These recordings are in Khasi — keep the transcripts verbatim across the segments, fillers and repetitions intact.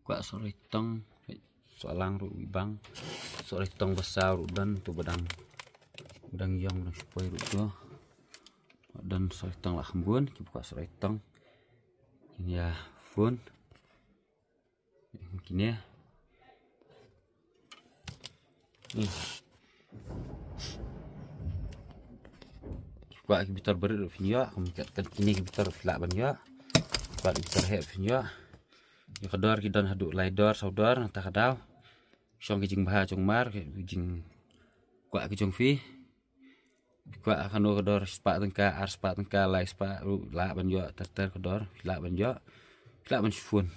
Kwah sohrai tong, soh lang ruh i bang. Sohrai tong ba saw ruh don, to ba dang, ba dang ïong, ba dang shu poi ruh to. Don sohrai tong la kham bun, ki kwah sohrai tong. Kin ïa phone. Kine. Hmm. Kwah ki bitar barit ruh phin ïoh, kum kat, kat kine ki bitar phi lah ban ïoh. Kwah ki bitar heh phin ïoh. Ïa ka dor ki don haduh lai dor, saw dor, nangta ka daw. Shong ki jingbha jong mar, ki jing kwah ki jong phi. Kwah kano ka dor spah tyngka, ar spah tyngka, lai spah, ruh lah ban ïoh, ter ter ka dor, lah ban ïoh, lah ban shu phone.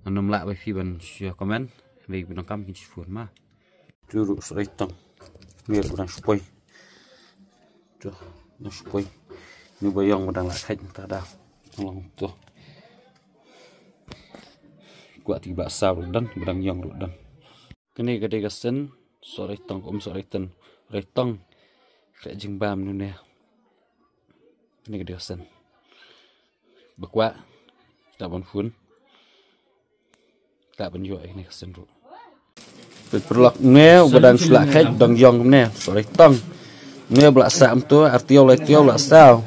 Ngan ym lah ba phi ban shu comment, ba phi ban ong kam kin shu phone ma. Tu ruh sohrai tong. Mir ba dang shu poi. Tu, dang shu poi. Ni ba ïong ba dang lah khat ta da. Long tu. Kwah ti ba saw ruh don, ba dang ïong ruh don. Kane ka dei ka sien, sohrai tong, um sohrai tong, sohrai tong. Khreh jingbam nune. Kane ka dei ka sien. Ba kwah, lah ban phone. Lah ban ïoh ïa kane ka sien ruh. Peit paralok, une ba dang shu lah khet, dang ïong kumne, sohrai tong. Une ba la sah kumto, ar taïew lai taïew la sah.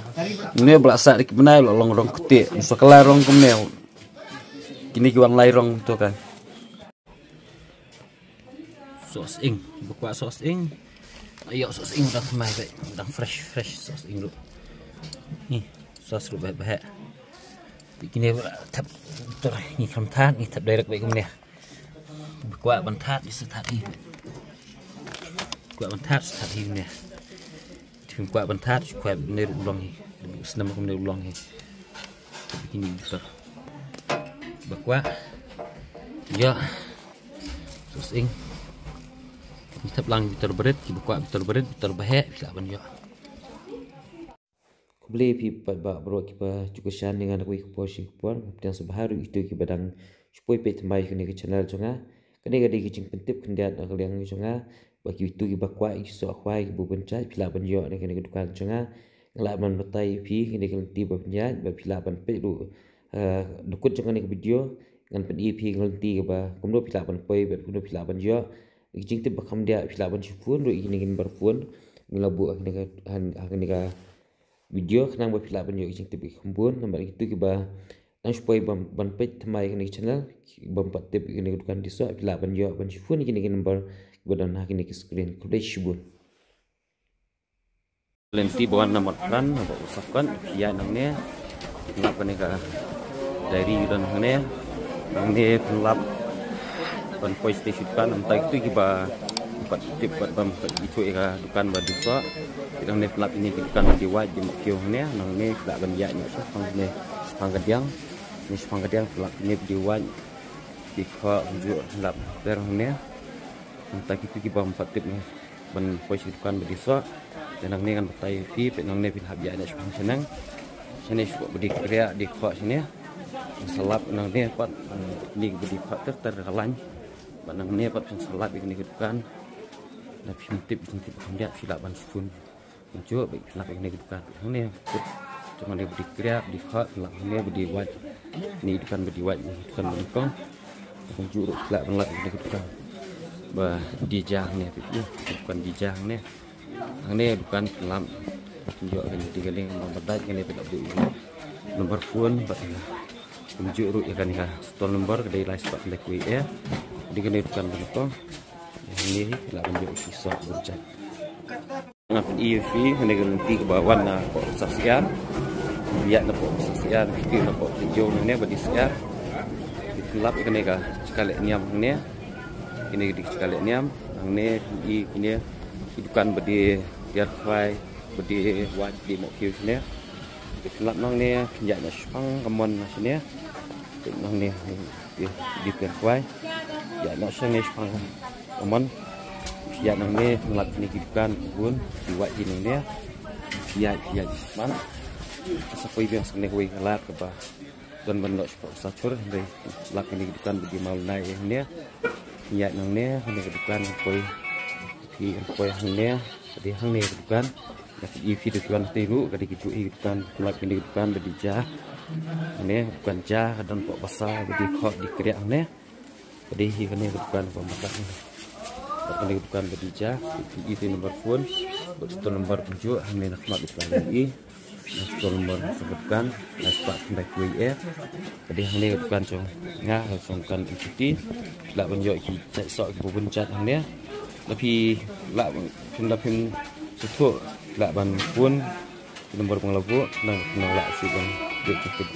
Une ba la sah da ki bnai la long rong ktieh, sa ka lai rong kumne. Kine ki wan lai rong kumto kan. Sohsying, ba kwah sohsying. Ïoh sohsying dang thymmai bha, dang fresh, fresh sohsying ruh. Ni, sos ruh bha bha. Te kine ba thep, tur ngi kham thad, ngi thep direct bha kumne. Ba kwah ban thad, ngi sa thad hi. Kwah ban thad, sa thad hi kumne. Te phim kwah ban thad, shu kwah kumne ruh long hi. Snem kumne ruh long hi. Kine bitar. Ba kwah. Ïoh. Sohsying. Ngi thep lang bitar barit, ki ba kwah bitar barit, bitar ba heh, phi lah ban ïoh. Khublei ïa phi paidbah baroh kiba ju kyrshan ïa nga na kawei ka por sha ka por. Nga pdiang sngewbha ruh ïa kito kiba dang shu poi peit thymmai ïa kane ka channel jong nga. Kane ka dei ka jingpyntip khyndiat na ka liang jong nga ba kito kiba kwah ïa ki soh khwai kiba bun jait phi lah ban ïoh na kane ka dukan jong nga. Nga lah ban batai ïa phi kane ka lynti ba pynïaid ba phi lah ban peit ruh, eh, dkut jong kane ka video. Ngan pyni ïa phi ka lynti kaba kumno phi lah ban poi bad kumno phi lah ban ïoh. Ki jingtip ba kham diah phi lah ban shu phone ruh ïa kine ki number phone. Ngi la buh ha kane ka, ha kane ka video khnang ba phi lah ban ïoh ki jingtip ki kham bun, namar kito kiba dang shu poi ban, ban peit thymmai kane ka channel, bym pat tip kane ka dukan die soh, phi lah ban ïoh ban shu phone ïa kine ki number kiba don ha kine ki screen. Khublei shibun. Lynti ba wan na Marplan, na ba u Sapkot, phi ïaid nangne, lap kane ka diary u don hangne, nangne phin lap ban poi sha dukan, namar kito kiba pat tip pat bym pat ithuh ïa ka dukan ba die soh. Nangne phin lap ïa kine ki dukan ba die wait die mawkhiew hangne, nangne phin lah ban ïaid ne shaphang ne shaphang kadiang. Ne shaphang kadiang phin lap ïa kine ba die wait die khoh, kumjuh phin lap ter hangne. Namar kito kiba ym pat tip ne ban poi sha dukan ba die soh. Te nangne ngan batai ïa phi, peit nangne phin hap ïaid ne shaphang shaneng. Shane shuh ba die kriah die khoh shane. Sa lap nangne pat, eh, kine ba die khoh ter ter ka lain. Bad nangne pat phin sa lap ïa kine ki dukan. Lada phim tip, phim tip kham diah phi lah ban shu phone. Kumjuh ba phin lap ïa kine ki dukan. Hangne kut jong kane ba die kriah die khoh, phin lap hangne ba die wait. Kine ki dukan ba die wait, kine ki dukan ba nyngkong. Kumjuh ruh phin lah ban lap ïa kine ki dukan ba die ja hangne, peit ïa ki dukan die ja hangne. Hangne dukan phin lap. Kumjuh kane die ka link number dait kane phin lap die number phone bad kumjuh ruh ïa kane ka stall number ka dei lai spah lai kuwei eh. Dei kane dukan ba nyngkong. Hangne hi phin lah ban ïoh ki soh ba jait. Nga pyni ïa phi kane ka lynti kaba wan na poh Syiar. Ïaid na poh Syiar, kiti na poh Tijo nangne ba die syiar. Phin lap ïa kane ka jaka leh niam hangne. Kine ki dei ki jaka leh niam. Hangne phin i kine ki dukan ba die tiar khwai, ba die wait, die mawkhiew shane. Phin lap nangne, phin ïaid na shaphang ka mon na shane. Peit nangne, die, die tiar khwai. Ïaid na shangne shaphang ka mon. Ïaid nangne, phin lap kine ki dukan, ki bun, die wait die nangne. Ïaid, ïaid man. Sa poi biang shangne kawei ka lad kaba don ban noh shapoh Sachur, hynrei lap kine ki dukan ba die maw nai eh hangne. Ïaid nangne, kane ka dukan poi. Phi poi hangne, ka dei hangne ka dukan. Ïa phi, phi dukan te ruh, ka dei kijuh hi dukan, lap kine ki dukan ba die ja. Hangne dukan ja ka don pok basa, ba dei khoh dei kriah hangne. Ba dei hi kane ka dukan ba matak hangne. Ba kane ka dukan ba dei ja, i te number phone, ba store number pynjuh hangne na khmat dukan i. Na store number sa dukan, na spah khyndai khyndai eh. Ba dei hangne ka dukan jong nga, ha jong dukan M T T. Lah ban ïoh ki jait soh ki bun jait hangne. La phi lah ban, phim lah phim sngewthuh, lah ban phone ki number ba nga la buh, nang nang lah shu ban ïoh ki tip.